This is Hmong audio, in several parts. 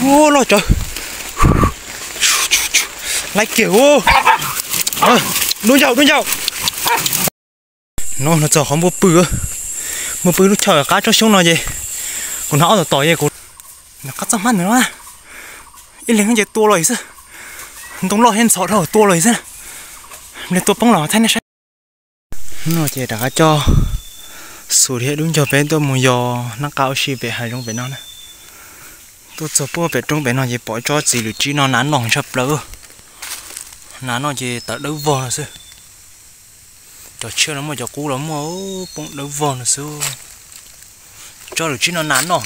Loj tsawv. Laib kiag. Dub ncauj, dub ncauj. No, no txog qhov npua pw, npua pw lub chaw qab tsob xyoob no ces kuv hnav ob tom tom es kuv, qab txoj hmab ntawm no ib leeg ces tua los xwb. Ntoo loj thiab ntxhov dhau tua los xwb. Nplej tua poob los thaij nej saib. No ces rov qab coj Xus thiab Dub Ncaug peb tuaj mus yos nab qa ua si pem hav zoov pem no na. Tuaj txog puag pem roob pem no ces pom tsob txiv lwm tsib no hnav noj tshaj plaws. Hnav noj ces tawv dawb vog no xwb. Cov tshiab los muaj, cov qub los muaj, poob dawb vog no xwb. Tsob lwm tsib no hnav noj.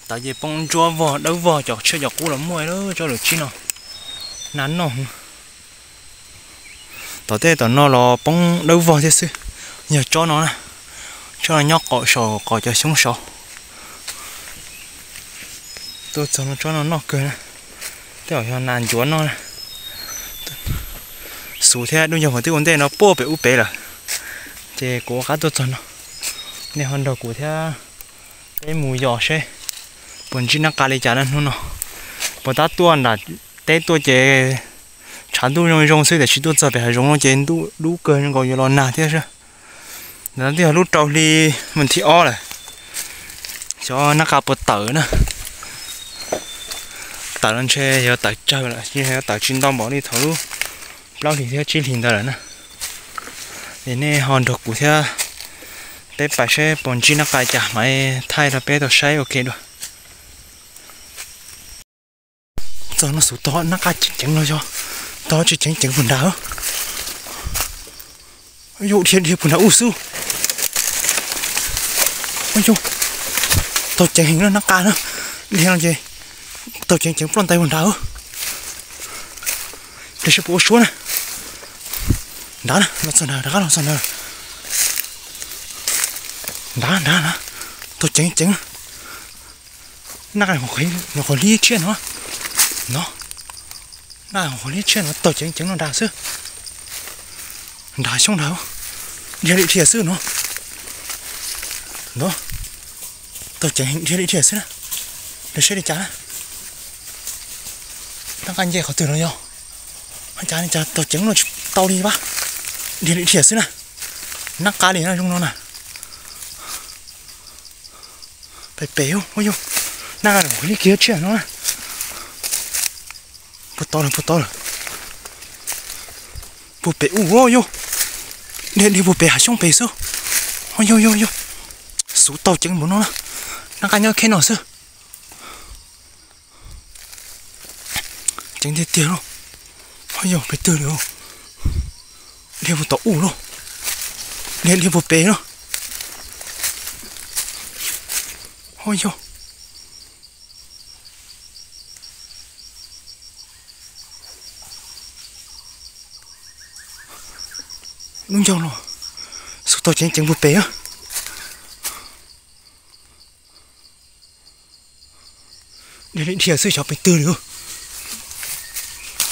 Tawv ces poob ntsuab vog dawb vog, cov tshiab cov qub los muaj, tsob lwm tsib no hnav noj. Tom tej tom no los poob dawb vog thiab xwb. Yog tsob no na, tsob no nyob qaum saum qhov cov xyoob saud. Tuaj txog no tsob no noj kawg na. Tej zaum yog nas ncuav noj na. Xus thiab Dub Ncaug mas twb ua ntej no puag pem ub pem lawm, ces kuv ua qab tuaj txog no. Nej ho nrog kuv thiab peb mus yos seb puas ntsib nab qa li cas na hnub no. Puas tab tuaj nram teb tuaj ces tshav ntuj zoo zoo xwb, tiam sis tuaj txog pem hav zoov no ces ntuj dub kawg zoo nkaus yuav los nag thiab. Ntawm no twb yog lub rau hli mus thib ob lawm. Xyov nab qa puas tawm na. Tawm los ntshe yuav tawm tsawg lawm, yuav tawm tsis ntau npaum li thaum lub plaub hlis thiab tsib hlis ntawd lawm na. Es nej ho nrog kuv thiab peb pais seb puas ntsib nab qa cas mam thaij rau peb tau saib ua ke dua. Txog no Xus tog nab qa ceev ceev no yog tog tsis ceev ceev puag nrad. Yog dhia dhia puag nrad ub xwb. Yog tog ceev heev na nab qa na. Dhia no ces tog ceev ceev ploj ntais puag nrad. Pliag seb puas ua suab na. Nrad na, los txog nrad, rov qab los txog nrad. Nrad nrad na, tog ceev ceev. Nab qa nyuam qhuav hlib tshiab no, no, nab qa nyuam qhuav hlib tshiab no tog ceev ceev no nrad xwb. Nrad xyoob nrad, dhia li dhia xwb no. No, tog ceev dhia li dhia xwb na. Pliag seb li cas na. Nab qa nce qhov twg los yog, cas li cas tog ceev no tsis tau li pab. Dhia li dhia xwb na. Nab qa li no zoo no na. Pem pem, yog nab qa nyuam qhuav hlib kiag tshiab no na. Puag tod lawm, puag tod lawm. Puag pem ub yog, dhia dhia puag pem hav xyoob pem xwb. Yog yog yog, Xus tog ceev npaum no na. Nab qa nyob kheb no xwb. Ceev tiag tiag lauj. Ho yog pes twg li, dhia puag tom ub lauj, dhia dhia puag pem lauj. Ho yog lub ncauj los, Xus tog ceev ceev puag pem. Dhia li dhia xwb xyov pes twg li.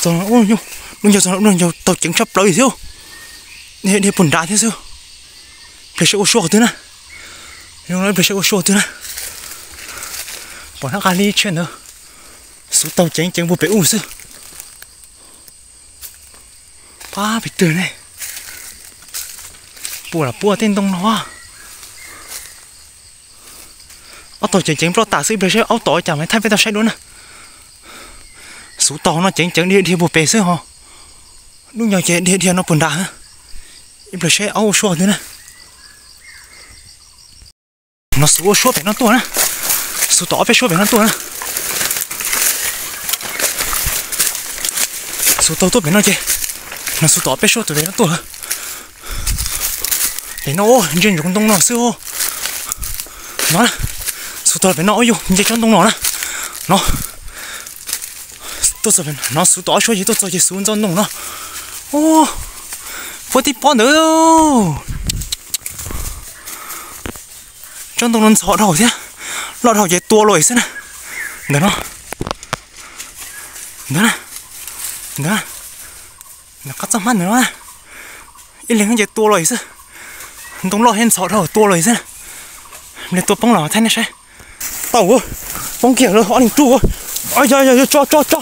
Txog no, lub ncauj txog no, lub ncauj tog ceev tshaj plaws li thiab. Dhia dhia puag nrad thiab xwb. Pliag seb ua suab qhov twg na. Zoo no pliag seb ua suab qhov twg na. Pom nab qa hlib tshiab ntawd, Xus tog ceev ceev puag pem ub xwb. Pab pes twg ne? Puas lam puas tej ntoo no. Ob tog ceev ceev ploj tas xwb, ib pliag seb aub tom cas mas thaij peb tau saib dua na. Xus tog no ceev ceev dhia dhia puag pem xwb ho. Lub ncauj ces dhia dhia no puag nrad. Ib pliag seb aub ua suab qhov twg na. No Xus ua suab pem no tuaj na. Xus tom ob peb suab pem no tuaj na. Xus tau tuaj pem no ces, no Xus tom ob peb suab tus pem no tuaj. Pem no ntsia ntsoov ntoo no xwb. No, Xus tau pem no, yog nce tsob ntoo no na. No, tuaj txog pem no, Xus tom ob suab ces tuaj txog ces Xus ntxo ntoo no. Puag tib pob ntawd. Tsob ntoo no ntxhov dhau thiab, loj dhau ces tua luaj xwb na. Ntawm no, ntawm na, ntawm na, qab txoj hmab ntawm no na, ib leeg ces tua luaj xwb. Ntoo loj thiab ntxhov dhau tua los xwb. Tus poob los thaij nej saib. Tau, poob kiag lawm ob leeg ruj. Yog yog yog, tso tso tso.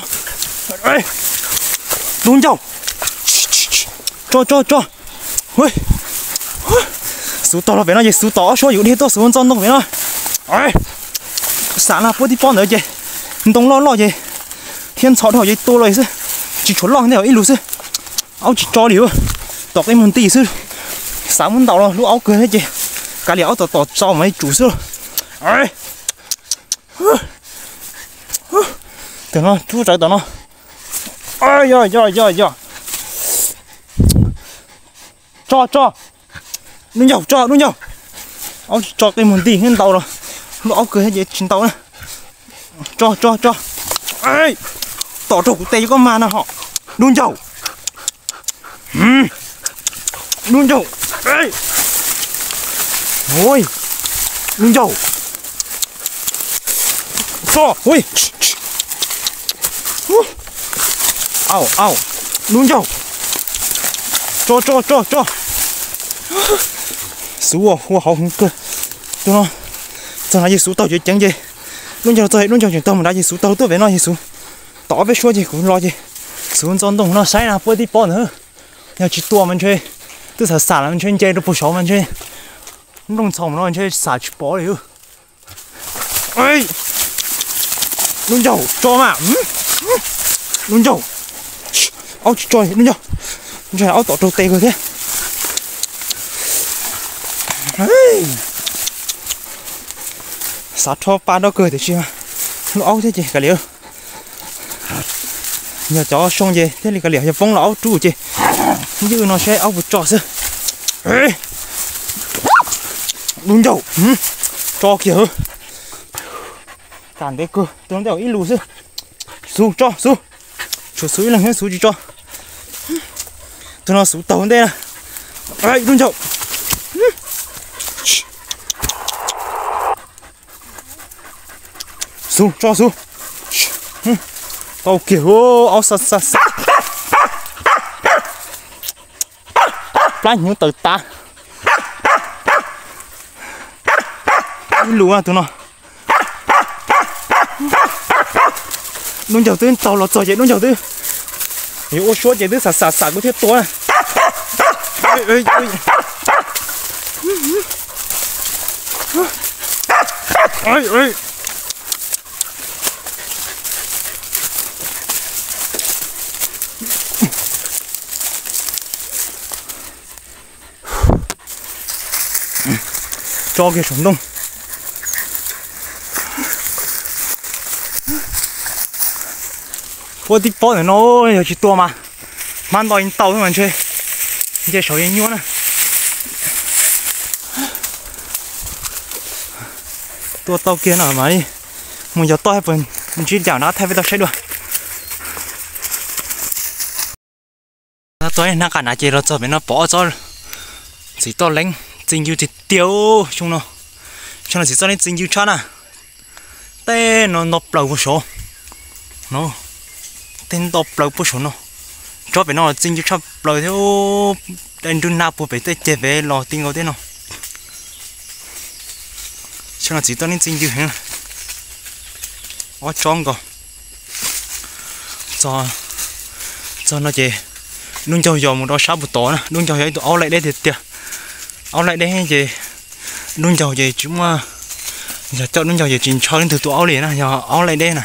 Lub ncauj. Tso tso tso. Xuv taug los pem no ces xuv tom ob suab yus dhia tuaj xuv ntxo ntoo pem no. Xav na puab tib pob ntawd ces ntoo loj loj ces thiab ntxhov dhau ces tua los xwb. Tsis tshuav loj ntej ib lus xwb. Aub tsis tso li, tom qij mus nti xwb. Xav muab ntaus los lub aub kawg thiab ces kav liam aub tom tom tso mas li tsum xwb. Tam no rub rawv tom no. Yog yog yog yog. Tso tso. Dub ncaug tso dub ncaug. Aub tsis tso qij mus nti thiab ntaus los lub aub kawg thiab ces tsis ntaus na. Tso tso tso. Tom rau kuv tes yuav koj mas no ho. Dub ncaug. Dub ncaug. Dub ncaug. Tso. Au au. Dub ncaug. Tso tso tso tso. Xuv ua hauv heev kawg. Tus no txog no ces xuv taug ceev ceev ces dub ncaug txog, dub ncaug tseem taug mus nrad ces xuv taug tuaj pem no ces xuv tom ob peb suab ces kuv los ces xuv ntxo ntoo no saib na puab tib pob ntawd. Yog tsis tua mas ntshe twb xam xam los ntshe nce rau puag saud mas ntshe nplooj ntxhov no ntshe xam tsis pom li. Dub ncaug tso mas. Dub ncaug. Aub tsis tso dub ncaug. Ntshe aub tom raug tes kawg thiab. Xav rho pa dab kawg tiam sis lub aub thiab ces kav liam. Yog cov soo ces thiaj li kav liam, yog poob los aub rub ces ywj no saib aub puas tso xwb. Dub ncaug. Tso kiag. Kam ntev kawg, tus no ntej ib lus xwb. Xuv tso xuv. Tshuav xuv ib leeg thiab xuv tsis tso. Tus no xuv taug ntej na. Dub ncaug. Xuv tso xuv. Tau kiag, aub xa xa xa. Plab hnyuv tawm tas. Ib lus tus no. Dub ncaug twb taug los txog ces dub ncaug twb yuav ua suab ces twb xam xam xam kuv thiaj tua na. Tso kiag saum ntoo. Puab tib pob ntawm no yog tsis tua mas hmab nto ntau mas ntshe nce saud yeej nyuaj na. Tua tau kiag no mas mus yos toj puas ntsib yam no thaij peb tau saib dua. Hnab qa na ces los txog pem no pom ob tsob txiv toj leeb txi ncw tiag tiag xyoo no. Xyoo no txiv toj leeb txi ncw tshaj na. Tej no nto plaws puag saud no, tej nto plaws puag saud no. Tsob pem no txi ncw tshaj plaws thiab. Dai nrub nag puag pem tej ceg pem los ti nkaus tej no. Xyoo no txiv toj leeb txi ncw heev. Ob tsob nkaus. Txog no ces dub ncaug yos mus rau sab puag tod na, dub ncaug yog ib tug aub laij deb tiag tiag. Aub laij deb ces dub ncaug ces tsis muaj, yog coj dub ncaug ces tsis ntshaw leej twg tua aub li na, yog aub laij deb na.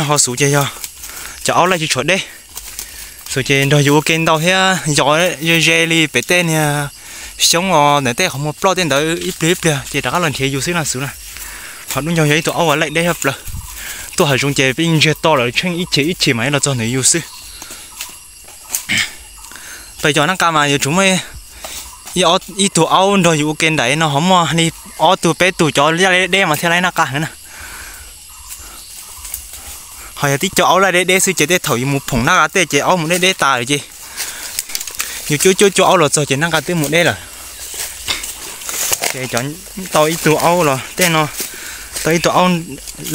Ho xuv ces yog cov aub laij tsis tshua deb. Xuv ces nrog yus ua ke ntau thiab yos ze ze li pem tej niag xyoob os ntawm tej qhov muag ploj tej ntawd ib pliag ib pliag ces rov qab los nrhiav yus xwb no xuv na. Ho dub ncaug yog ib tug aub uas laij deb tshaj plaws. Tuaj hav zoov ces peb ntsiag to lawm tsheej ib chim ib chim mas los txog ntawm yus xwb. Pem cov nab qa mas yuav tsum muaj ib tug aub nrog yus ua ke nraim no ho muaj li ob tug peb tug cov laij deb deb mas thiaj laij nab qa na. Ho yog tib co aub laij deb deb xwb ces tej thaum yus mus phoom nab qa tej ces aub mus deb deb tas lawm ces yus cuab cuab cuab aub los txog ces nab qa twb mus deb lawm. Ces cov tau ib tug aub los tej no, tau ib tug aub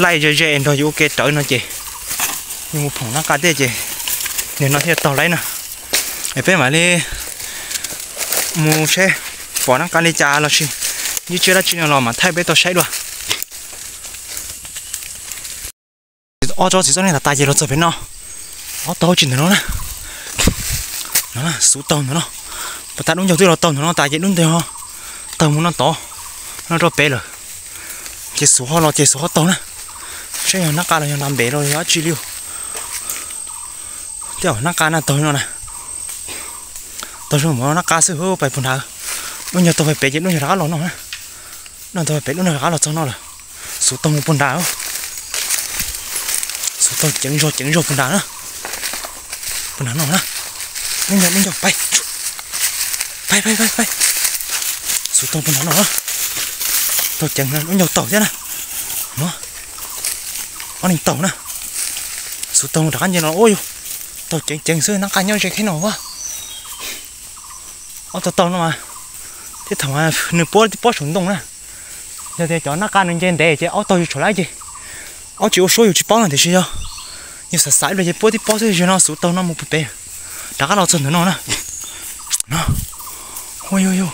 laij ze ze nrog yus ua ke rawv no ces yus mus phoom nab qa tej ces nim no thiaj tau laib na. Es peb mam li mus seb Pom nab qa li cas los sis ntsib tsiaj dab tsi no los mam thaij peb tau saib dua. Ob tsob txiv txob neeg tas tas ces los txog pem no. Ob tog tsis ntawm no na. No xuv taug ntawm no. Pas tas dub ncaug twb los taug ntawm no tas ces dub ncaug taug mus no tod, no rau pem lawm. Ces xuv ho los ces xuv ho taug na. Saib yog nab qa los yog nas npem los yog dab tsi li. Tej zaum nab qa na taug no na. Taug zoo mus nab qa xwb pais puag nrad. Dub ncaug taug pais pem ces dub ncaug rov qab los no na. Dub ncaug taug pem dub ncaug rov qab los txog no lawm. Xuv taug mus puag nrad. Xuv taug ceev zog ceev zog puag nrad na. Puag nrad no na. Dub ncaug dub ncaug pais. Pais pais pais pais. Xuv taug puag nrad no. Taug ceev dub ncaug taug thiab na. No. Ob neeg taug na. Xuv taug rov qab nce no ua yus. Taug ceev ceev xwb nab qa nyob ze kheb no ua. Ob tog taug no mas thiab thaum nws puab tib pob saum ntoo na. Yog tias cov nab qa nws nce ntev ces aub taug yus tsham lab ces aub tsis ua suab yus tsis paub no tiam sis yog yus xav xav ib pliag ces puab tib pob xwb. Yog no xuv taug no mus pem, rov qab los txog ntawm no na. No, hu yug yug,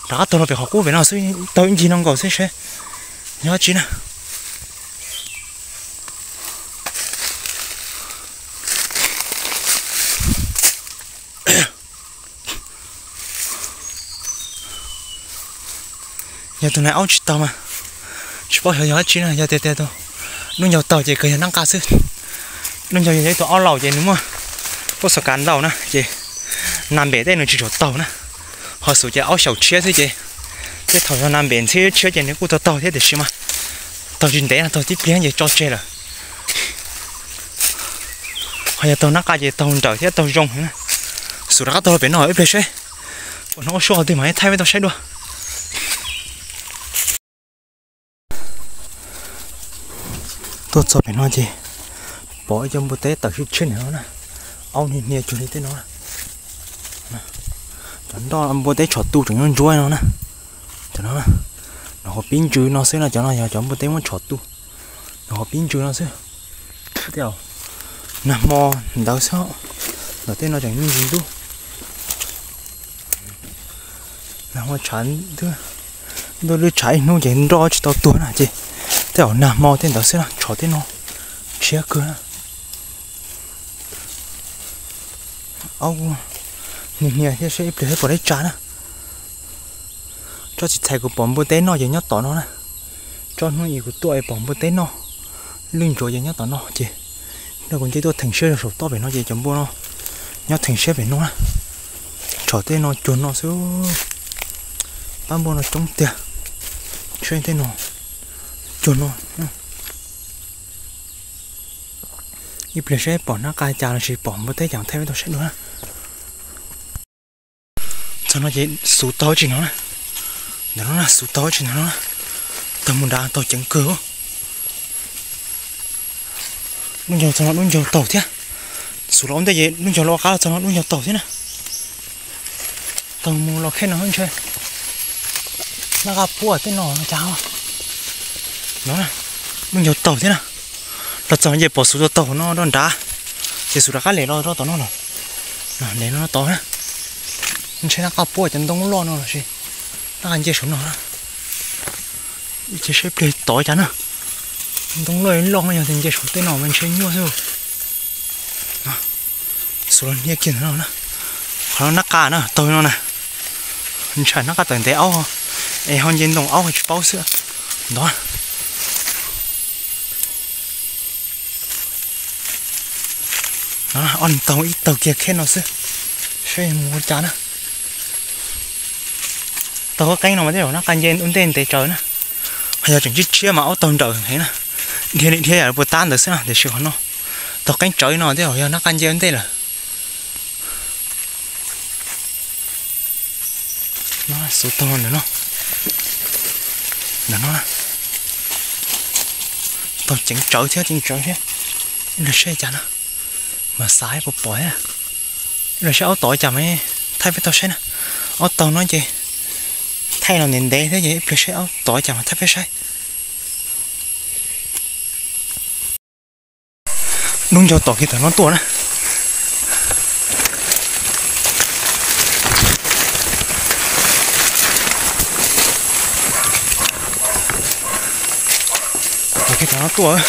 rov qab taug los pem qhov qub pem no xwb, taug ib ncig no nkaus xwb seb yog dab tsi na. Yog tus nai aub tsis taug mas tsis paub xyov yog dab tsi na. Yog tias tias tus dub ncaug taug ces kawg yog nab qa xwb. Dub ncaug yog ib tug aub laus ces nws muaj pob xov kav ntau na ces nas npem tej nws tsis tshua taug na. Ho xuv ces aub xyaum tshiab xwb ces tej thaum yog nas npem ntxhib tshiab ces nws kuj taug taug thiab tiam sis mas taug tsis ntev no, taug tib pliag ces tso tseg lawm. Ho yog taug nab qa ces taug nrawm thiab taug zoo. Xuv rov qab taug pem no ib pliag seb puas hnov ua suab qhov twg mas thaij peb tau saib dua. Tuaj txog pem no ces pom ib co npua teb tawm sib tshiab ntawm no na. Aub hnia hnia cuag li tej no. Cov nroj npua teb tshom tu tseem nyob ntsuab no na. Cov no, nws ho pib ntsws no xwb no, cov no yog cov npua teb muab tshom tu, nws ho pib ntsws no xwb. Tej zaum nag hmo ntawd xwb, ntawm tej no tseem me ntsis ntub. Nag hmo tshav ntuj lwj tshav ib hnub ces nroj tsis tau tuag na ces tej zaum nag hmo tej ntawd xwb na, tshom tej no tshiab kawg na. Aub hnia hnia thiab seb ib pliag seb puas tau tsa na. Tsob txiv txhais kuv pom npua teb noj ces nyob tom no na. Tsob hnub ib kuv tuaj es pom npua teb noj, lwj ntsuav ces nyob tom no ces no kuv nce tuaj theem siab saum toj pem no ces cov npua no nyob theem siab pem no na. Tshom tej no cuag no xwb. Pab npua no coob tiag. Seb tej no cuag no. Ib pliag seb pom nab qa cas los sis pom npua teb cas thaij peb tau saib dua na. Txog no ces xuv taug tsis no na. Ntawm no na, xuv taug tsis ntawm no na. Taug mus nrad taug ceev kawg. Dub ncaug txog no dub ncaug taug thiab. Xuv los ua ntej ces dub ncaug los qab los txog no dub ncaug taug thiab na. Taug mus los khej no ntshe nab qa puab tej no cas. No, dub ncaug taug thiab na. Los txog no ces pom xuv taug taug no rau nrad, ces xuv rov qab lem los rau tom no lawm. Lem no tod na. Ntshe nab qa puab cov ntoo loj no los sis nab qa nce saum no na. Ib pliag seb pliag tod cas na. Ntoo loj loj yog tias nce saum tej no mas ntshe nyuaj xwb. Xuv los hnia kiag ntawm no na. Qhov no nab qa na taug no na. Ntshai nab qa tawm ntev aub es ho nce ntoo aub tsis paub xwb. Ntov. Ob neeg taug ib taug kiag khej no xwb, seb mus ua cas na. Taug qeeb no mas tej zaum nab qa nce ua ntej ntev tsawv na. Ho yog tseem tshiab tshiab mas aub taug nrawm heev na, dhia li dhia yam puas tab ntawd xwb na, tiam sis qhov no taug qeeb tsawv no tej zaum yog nab qa nce ua ntej lawm. Xuv taug ntawm no, ntawm no, taug ceev tsawv thiab ceev tsawv thiab. Ib pliag seb cas na, mas xav puas pom thiab. Ib pliag seb aub tom cas mas thaij peb tau saib na. Aub taug no ces thaij los ntev ntev thiab ces ib pliag seb aub tom cas mas thaij peb saib. Dub ncaug tom kiag tom no tuaj na. Tom no tuaj.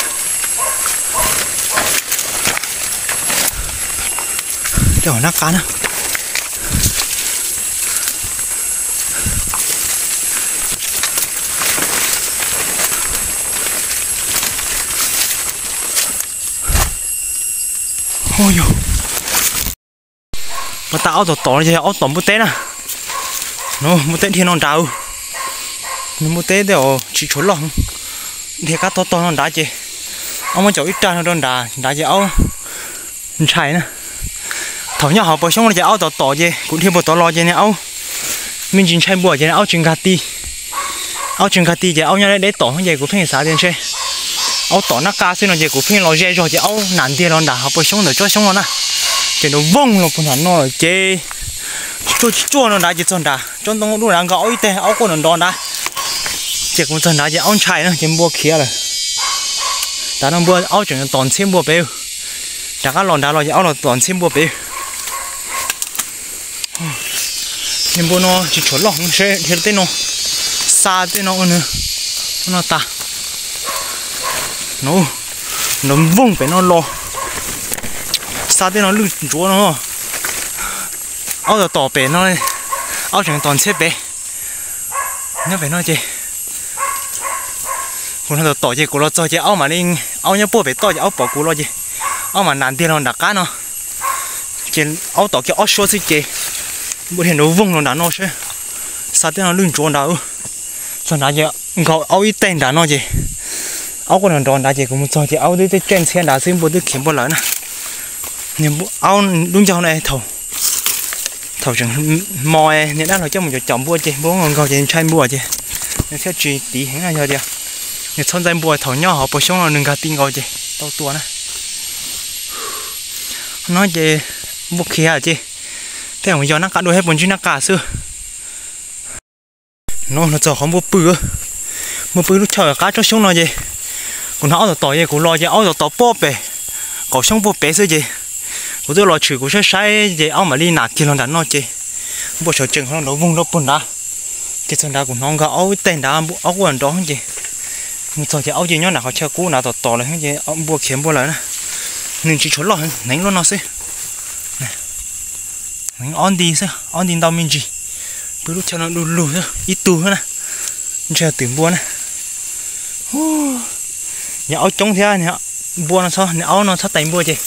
Tej hom nab qa na. Ua yog pas tas aub tom tom ces aub tom npua teb na. Npua teb dhia no nrad. Nws npua teb tej uas tsis tshua loj, dhia kab tog tog no nrad ces aub muab caum ib rag no rau nrad nrad ces aub ntshai na. Thaum nyob hauv paus xyoob no ces aub tom tom ces kuv dhia npua tod los ces niag aub me ntsis ntshai npua ces aub tsis nkag ti. Aub tsis nkag ti ces aub nyob deb deb tom ces kuv pheej xav tias ntshe aub tom nab qa xwb no ces kuv pheej los ze zog ces aub nas ntiag los nram hauv paus xyoob ntawm tsob xyoob no na. Ces nrov voog los puag nram no lawm ces tsuaj tsis tsuaj no nrad ces txog nrad tsob ntoo dub nrad nkaus aub ib teg aub quaj nrov nrov nrad. Ces kuv txog nrad ces aub ntshai na ces npua khiav lawm. Tav no npua aub tseem tom ntxhiab npua pem. Rov qab los nrad los ces aub los tom ntxhiab npua pem. Niag npua no tsis tshua loj seb dhia tej no, xa tej no ua nws no tas. Nrov voog pem no los, xa tej no lwj ntsuav no. Aub tom tom pem no, aub tseem tom ntxhiab pem. Nyob pem no ces kuv hnov tom tom ces kuv los txog ces aub mam li, aub nyob puag pem toj ces aub pom kuv los ces aub mam nas ntiag los nram qab no. Ces aub tom kiag ob suab xwb ces npua dhia nrov voog los nram no seb, xa tej no lwj ntsuav nrad. Txog nrad ces nkaus aub ib teg nrad no ces aub quaj nrov nrov nrad ces kuv mus txog ces aub twb tej tsej ntxhiab nrad xwb npua twb khiav npua lawm na. Aub lub ncaug no thaum tseem hmo niag dab laug coj mus caum caum npua ces npua nkaus nkaus ces ntshai npua ces nws thiaj tsis tiv heev na yog tias nws txhob ntxais npua thaum nyob hauv paus xyoob no nws nkag ti nkaus ces tau tua na. No ces npua khiav ces tej zaum yog nab qa dua thiab puas ntsib nab qa xwb. No los txog qhov npua pw, npua pw lub chaw qab tsob xyoob no ces kuv hnov aub tom tom ces kuv los ces aub tom tom puag pem, qaum xyoob puag pem xwb ces kuv twb los tshwm kuv saib saib ces aub mam li nas kiag los nram no ces npua sawv tsees qhov no nrov voog rau puag nrad. Ces txog nrad kuv hnov nkawd aub ib teg nrad aub quaj nrov ces mus txog ces aub ces nyob nram qhov chaw qub nrad tom tom lawm ces npua khiav npua lawm na. Nws tsis tshua loj heev, hneev lub no xwb. Hneev ob nti xwb, ob nti ntau me ntsis. Pw lub chaw no du lug xwb, ib tug xwb na. Ntshe twm npua na. Yog aub coob thiab, npua no, aub no txhob tais npua ces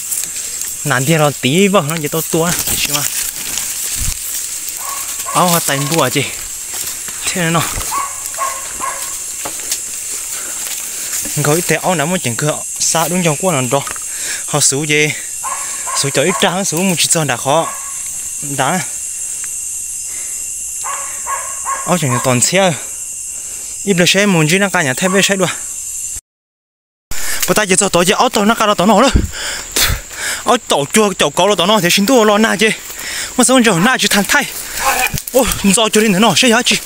nas ntiag los tiv vawg no ces tau tua na, tiam sis mas aub ho tais npua ces thiaj no. Nkaus ib teg aub nrad muab ceev kawg, xa dub ncaug quaj nrov nrov. Ho xuv ces xuv caum ib rag, xuv mus tsis txog nram qhov nrad. Aub tseem tom ntxhiab. Ib pliag seb mus ntsib nab qa nyam thaij peb saib dua. Puas tas ces txog tod ces aub taug nab qa los tom no lawm. Aub taum cuag caum kauv los tom no tiam sis ntuj los nag ces muab xov tooj ntsaug nab tsis tau thaij. Ntxo cuag li ntawm no seb yog dab tsi.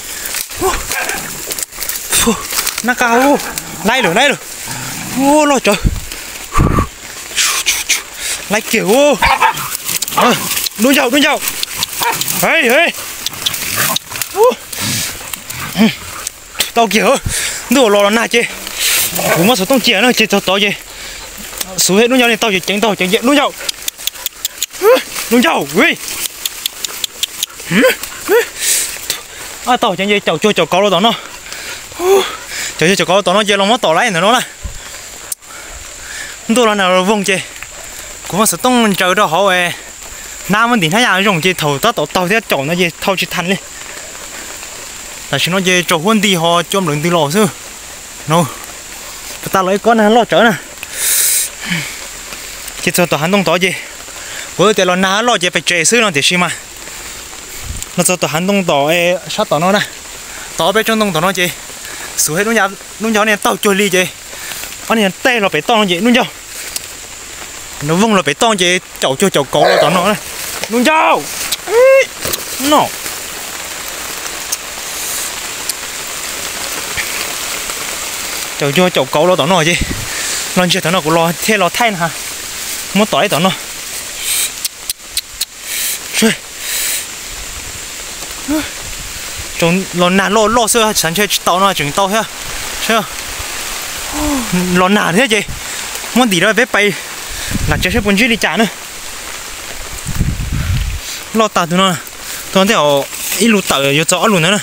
Nab qa, laib lawm, laib lawm. Loj tsawv. Laib kiag. Dub ncaug, dub ncaug. Tau kiag, ntuj los los nag ces kuv muab xov tooj cia no ces txog tod ces xuv thiab dub ncaug ne tau ces ceev tau ceev ces dub ncaug. Dub ncaug. Tau ceev ces caum cuag caum kauv los tom no. Caum cuag caum kauv los tom no ces los muab tom laib ntawm no na. Ntuj los nag los voog ces kuv muab xov tooj ntsaws rau hauv hnab muab ntim hnab yaj zoo ces thaum tab tom taug thiab caum no ces thau tsis tau li. Tam sim no ces tsaus huab nti ho cua nplawv ntws los xwb. No, tas los ib kob nag loj tsawv na. Ces txog tom hav ntoo tod ces kuv tias los nag loj ces pes tsev xwb no tiam sis mas los txog tom hav ntoo tom sab tom no na. Tod peb tsob ntoo tom no ces xuv thiab dub ncaug ne taug cuag li ces ob niag tej los pem toj no ces dub ncaug. Nrov voog los pem toj ces caum cuag caum kauv los tom no. Dub ncaug. No, caum cuag caum kauv los tom no ces los ntsiag tom no kuv los thiaj los thaij na. Muab tom ib tom no. Los nag loj loj xwb, xav ntshe tsis tau no tseem tau thiab. Los nag thiab ces muab ntim rau peb pais nram tsev saib puas ntsib li cas na. Loj tag tus no, tus no tej zaum ib lus tawm yuav txog ob lus ntawd na.